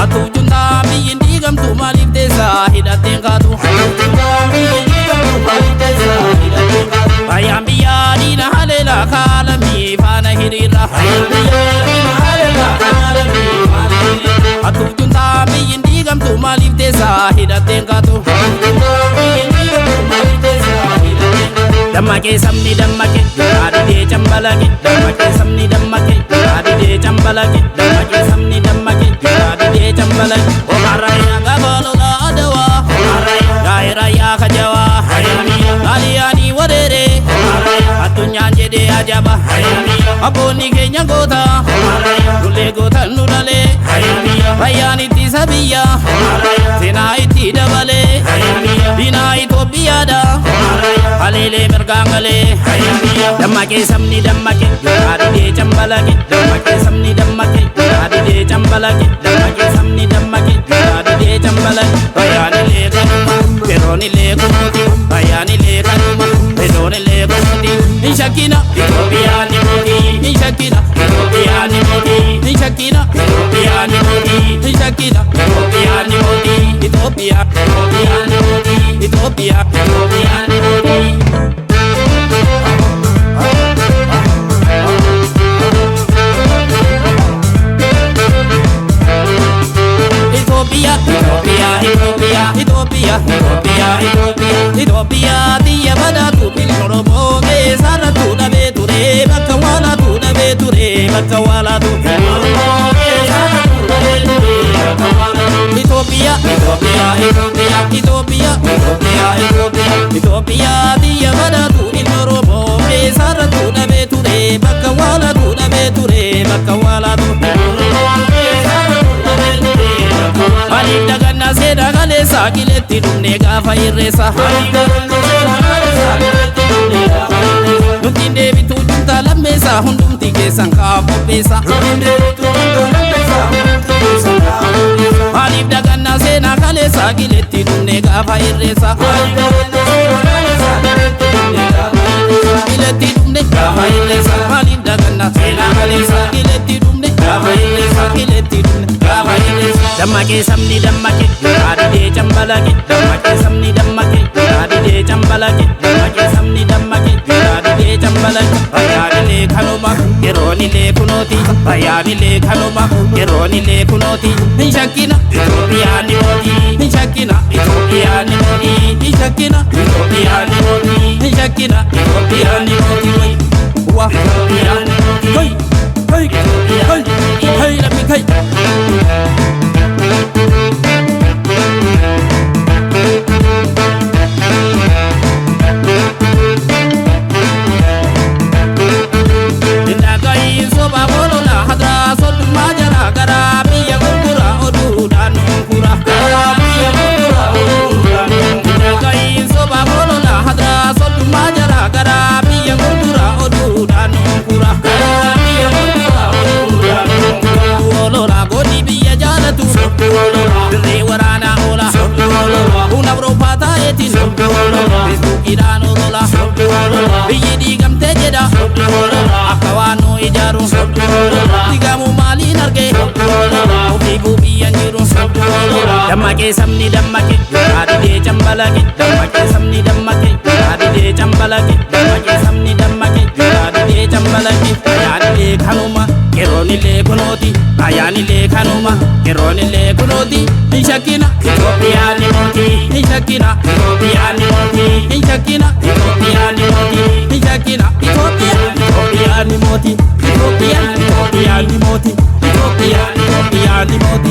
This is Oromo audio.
Atu juntaa biyyi diigamtu maaliif teessaa hidhatteen kaatu. Rayyaan biyyaa diina haleela kaalamii faana hiriira. Atu juntaa biyyi diigamtu maaliif teessaa hidhatteen kaatu. Dammaqee sabni dammaqee adidee cambalaqe dammaqee sabni dammaqee adidee cambalaqe dammaqee sabni dammaqee adidee cambalaqe. Omarraa gabaalola adawaa gaa'eerayyaa kajawaa xaaliyaanii wareeree addunyaan jedhee ajaba abboonni keenya goota lullee gootan nu dhalee rayyaan ittisa biyya seenaa itti dabalee diinaa Itoophiyaadha haleelee mirgaan galee. Dammaqee sabni dammaqee adidee cambalaqe dammaqee sabni dammaqee adidee cambalaqe dammaqee sabni dammaqee adidee cambalaqe. Rayyaanilee kanuma yeroonilee kunuuti rayyaanilee kanuma yeroonilee kunuuti. Hin shakkina Itoophiyaan ni mooti hin shakkina Itoophiyaan ni mooti hin shakkina Itoophiyaan ni mooti hin shakkina Itoophiyaan ni mooti Itoophiyaa Itoophiyaan ni mooti Itoophiyaa Itoophiyaan ni mooti. Itoophiyaa Itoophiyaa Itoophiyaa Itoophiyaa Itoophiyaa Itoophiyaa Itoophiyaa biyya badhaatu bilisa Oromoo keessarrattu dhabee ture bakka waalaatu dhabee ture bakka waalaatu. Itoophiyaa Itoophiyaa Itoophiyaa Itoophiyaa Itoophiyaa Itoophiyaa Itoophiyaa biyya badhaatu ilma Oromoo keessarrattu dhabee ture bakka waalaatu dhabee ture bakka waalaatu. Maaliif dagannaa seenaa kaleessa qiletti dhumne gaafa hirreessa. Nuti deebituu juntaa lammeessa hundumti keessan kaa qopheessa. Maaliif dagannaa seenaa kaleessa qiletti dhumne gaafa hirreessa. Qiletti dhumne gaafa hirreessa. Maaliif dagannaa seenaa kaleessa qiletti dhumne gaafa hirreessa. Qiletti dhumne gaafa hirreessa. Dammaqee sabni dammaqee adidee cambalaqe dammaqee sabni dammaqee adidee cambalaqe dammaqee sabni dammaqee adidee cambalaqe. Rayyaanilee kanuma yeroonilee kunooti rayyaanilee kanuma yeroonilee kunooti. Hin shakkina Itoophiyaan ni mooti hin shakkina Itoophiyaan ni mooti hin shakkina Itoophiyaan ni mooti hin shakkina Itoophiyaan ni mooti. Wa Itoophiyaan ni mooti. Hey hey hey hey lammi kai. Indakayin soba bolola hadra soddummaa jala garaa biyya gurgura oduudhaan nunkura. Indakayin soba bolola hadra soddummaa jala garaa biyya gurgura oduudhaan nunkura. Olola goonni biyya jaalatu dirree waraanaa oola. Kun Awurooppaa taa'eetiin Feesbuukiidhaan olola. Biyyi diigamtee jedha akka waan nu ijaaru. Diigamuu maaliin argee ofiifuu biyyan jiru. Dammaqee sabni dammaqee adidee cambalaqe dammaqee sabni dammaqee adidee cambalaqe dammaqee sabni dammaqee adidee cambalaqe. Rayyaanilee kanuma yeroonilee kunooti rayyaanilee kanuma yeroonilee kunooti. Hin shakkina Itoophiyaan ni mooti hin shakkina Itoophiyaan ni mooti hin shakkina Itoophiyaan ni mooti hin shakkina Itoophiyaan Itoophiyaan ni mooti Itoophiyaan Itoophiyaan ni mooti Itoophiyaan Itoophiyaan ni mooti.